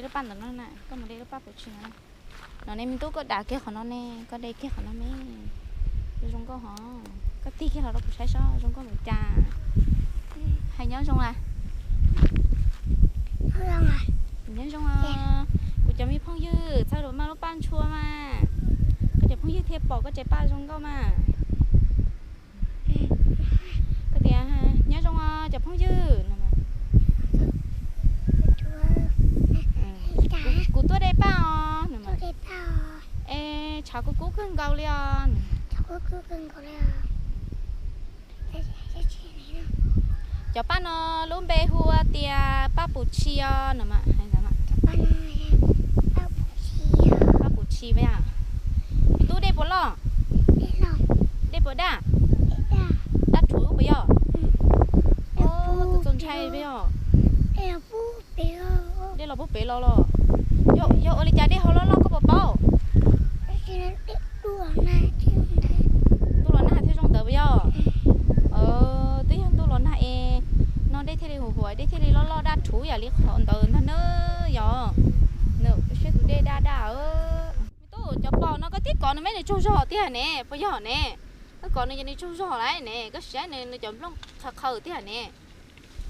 Lub paj ntawm no na, koj mus de lub paj puv tshis no. No ne me tub, koj dav kiag qhov no ne, koj de kiag qhov no me. Zoo nkauj hov, koj tig kiag los rau kuv saib saib zoo nkauj npaum cas. Hais nyob zoo a. Nyob zoo os, kuv cov me phooj ywg txhawj los maj lub paj ntshua mas, koj cov phooj ywg thiaj pom koj tsev paj zoo nkauj mas. Koj tias nyob zoo os cov phooj ywg no. Kuv tuaj de paj os no. Es tshav kub kub kawg nkaus li os. Cov paj no lub npe hu ua tias paj puv tshis os no. Paj puv tshis, paj puv tshis. Me tub, dej puas loj? Dej puas daj? Daj rhuv puas yog? Txaus ntshai puas yog? Dej los puag pem los los. Yog ua li cas dej ho loj loj koj puas paub? Ntuj los nag thiaj zoo ntawd puas yog? Twb yog ntuj los nag es no dej thiaj li huv huav, dej thiaj li loj loj daj rhuv yam li qhov ntawd ntag na yog. Nws siab tus dej daj daj. Me tub, cov pos no koj tib kov no me nws tsaug zog tiag ne puas yog ne? Koj kov nws ces nws tsaug zog lawm ne, koj saib nws cov nplooj qhaws qhaws tiag ne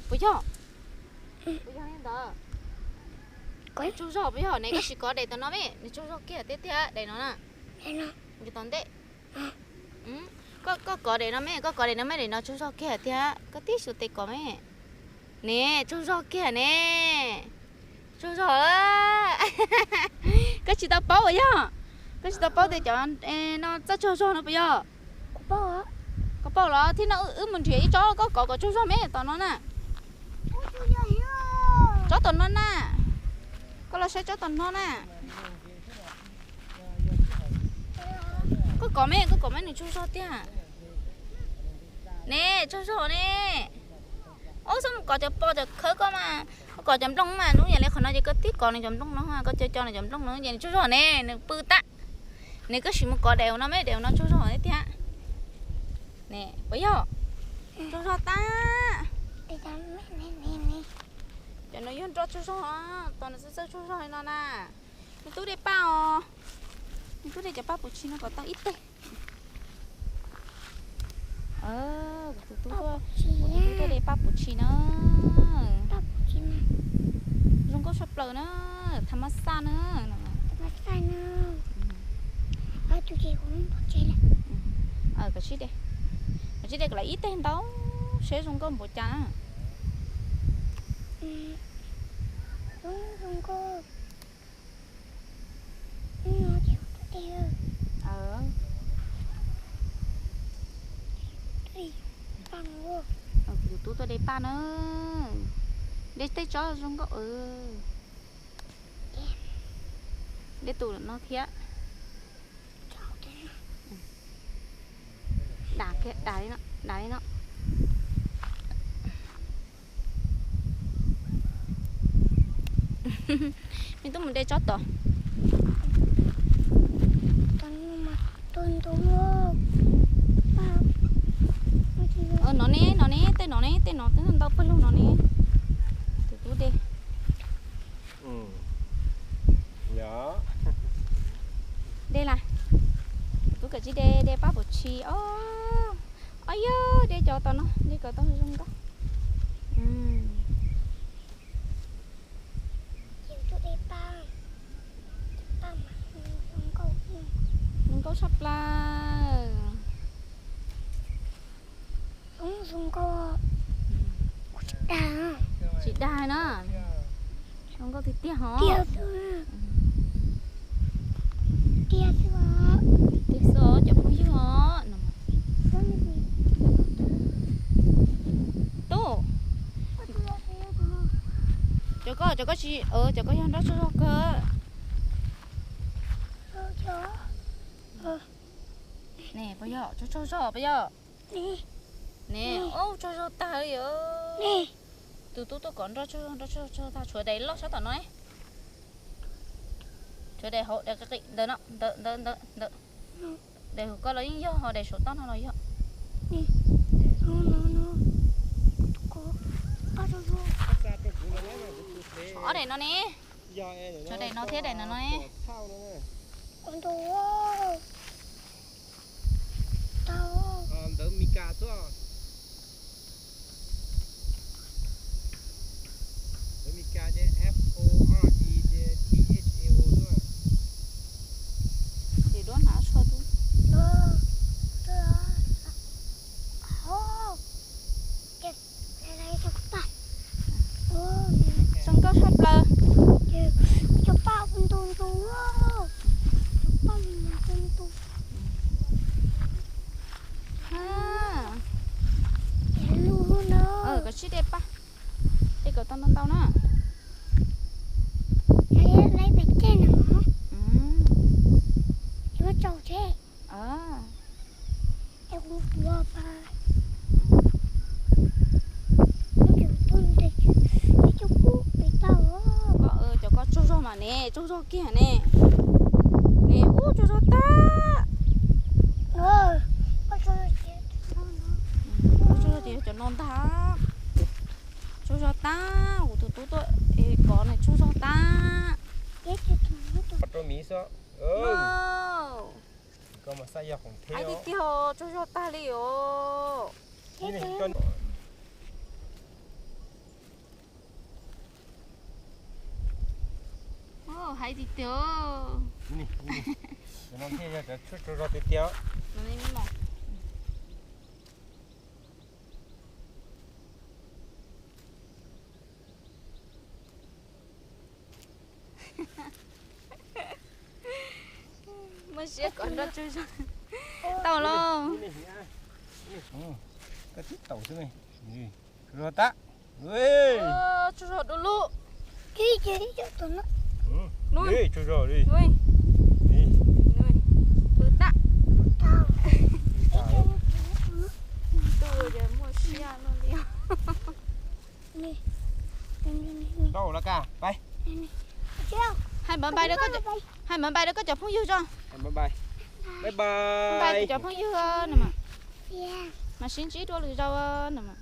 puas yog? Puas yog li ntawd? Tsaug zog puas yog ne? Koj sim kov daim tom no me, nws tsaug zog kiag tiag tiag daim no na. Tom ntej. Koj kov daim no me, koj kov daim no me, daim no tsaug zog kiag tiag, koj tib xyuas tes kov me. Ne, tsaug zog kiag ne. Tsaug zog. Koj tsis tau paub puas yog? Koj tsis tau paub tias cov no txawj tsaug zog no puas yog? Koj paub los thib no wb mus nrhiav ib tsob koj kov kom tsaug zog me tom no na. Tsob tom no na. Koj los saib tsob tom no na. Koj kov me, koj kov me nws tsaug zog tiag. Ne, tsaug zog ne. Ub, txhob mus kov cov pos cov khawb koj mas, koj kov cov nplooj mas, hnub yam li qhov no ces koj tib kov nws cov nplooj no, koj co co nws cov nplooj no ces nws tsaug zog ne, nws pw tag. Nws koj sim mus kov daim no me, daim no tsaug zog tiag. Ne, puas yog? Tsaug zog tag. Cov no yog nroj tsaug zog, tos nws txawj tsaug zog li no na. Me tub de paj os. Me tub de cov paj puv tshis no kom tau ib teg. Kuv tus tub, kuv tus tub tuaj de paj puv tshis na. Zoo nkauj tshaj plaws na, tham mab xaj na. Koj sib de, koj sib de kom lawv ib teg ntau, seb zoo nkauj npaum cas na. Kuv tus tub tuaj de paj na. De tej tsob zoo nkauj. De tus no thiab. Dam kiag, dam li no, dam li no. Me tub mus de tsob tod. No ne, no ne, tej no ne, tej no twb ntau pawg lug no ne. Tus tub de. De las. Tub kawm tsis de, de paj puv tshis os. Os yog de cov tom no, de kom tau zoo nkauj. Zoo nkauj tshaj plaws. Tsis dag na. Zoo nkauj tiag tiag hov. Tiag xwb os cov phooj ywg os. Tub, cov koj, cov koj tsis, cov koj yog nroj tsaug zog kawg. Ne, puas yog tsaug tsaug zog puas yog? Ne, ub, tsaug zog tag li os. Tus tub tuaj kov nroj tsaug zog, nroj tsaug zog tag, tshuav daim loj sab tom no. Tshuav daim hauv, daim qis qis ntawd no, ntawd ntawd ntawd ntawd. Daim hauv ko los yeej yog, daim saum toj no los yog. Ob daim no ne. Tso daim no thiab daim no no. Ntawd Mis Kas xwb. Ntawd Mis Kas ces F O R D ces T H A O xwb. Ces duab hnav tshuaj dub. Zoo nkauj tshaj plaws. Koj sib de pab, de kom tau ntau ntau na. Koj, cov koj tsaug zog mas ne, tsaug zog kiag ne. Ne, ub, tsaug zog tag. Tsaug zog ces yog cov no ntag. Tsaug zog tag, kuv tus tub tuaj es kov ne, tsaug zog tag. Rau miv xwb. Koj mas xav yog khoom thiab. Hais tiag tiag, tsaug zog tag li os. Hais tiag tiag. Cov no thiaj yog cov tshuaj tsaug zog tiag tiag. Muaj siab kom nroj tsaug zog. Tau lauj. Koj tib taum xwb. Tsaug zog tag. Tsaug zog du lug. Tsaug zog li. Pw tag. Ntuj, muaj siab luaj li. Tau lawm, hais bye bye rau koj cov phooj ywg tso. Bye bye cov phooj ywg no mas. Mas sib ntsib dua lwm zaus no mas.